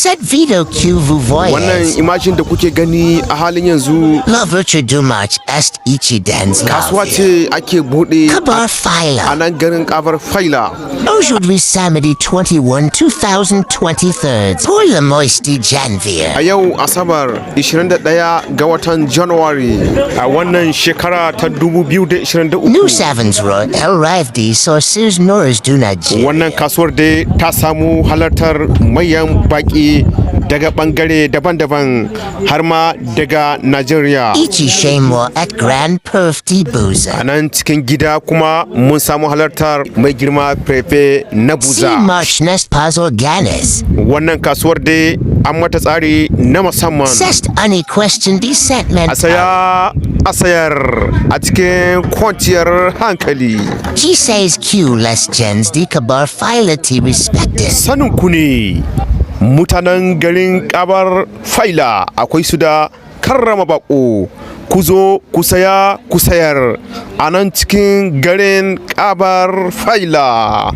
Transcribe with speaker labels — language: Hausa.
Speaker 1: Cette vidéo que vous voyez.
Speaker 2: Wannan imajin da kuke gani a halin yanzu,
Speaker 1: L'ouverture du marché est ici dans la
Speaker 2: kasuwa
Speaker 1: ville.
Speaker 2: ce ake bude
Speaker 1: Kabar
Speaker 2: a
Speaker 1: Faila.
Speaker 2: nan garin Kabar Faila.
Speaker 1: Aujourd'hui samedi 21 2023. Pour le mois de janvier.
Speaker 2: A yau Asabar 21 ga watan January a wannan shekara ta 2023.
Speaker 1: Nous avons el rêve de sorciers noirs du Nigeria.
Speaker 2: Wannan kasuwar dai ta samu halartar manyan baki daga bangare daban-daban, har ma daga Nigeria.
Speaker 1: Ici chez moi at Grand Perf de Buza.
Speaker 2: A nan cikin gida kuma mun samu halartar mai girma préfet na
Speaker 1: Ce
Speaker 2: Buza.
Speaker 1: marché n'est pas organisé.
Speaker 2: Wannan kasuwar dai an mata tsari na musamman.
Speaker 1: C'est une question de sentiment.
Speaker 2: A saya a sayar a cikin kwanciyar hankali.
Speaker 1: Je sais que les gens de Kabar Faila te respectent.
Speaker 2: Sanin ku ne, mutanen garin Kabar Faila akwai su da karrama bako. Ku zo ku saya ku sayar a nan cikin garin Kabar Faila.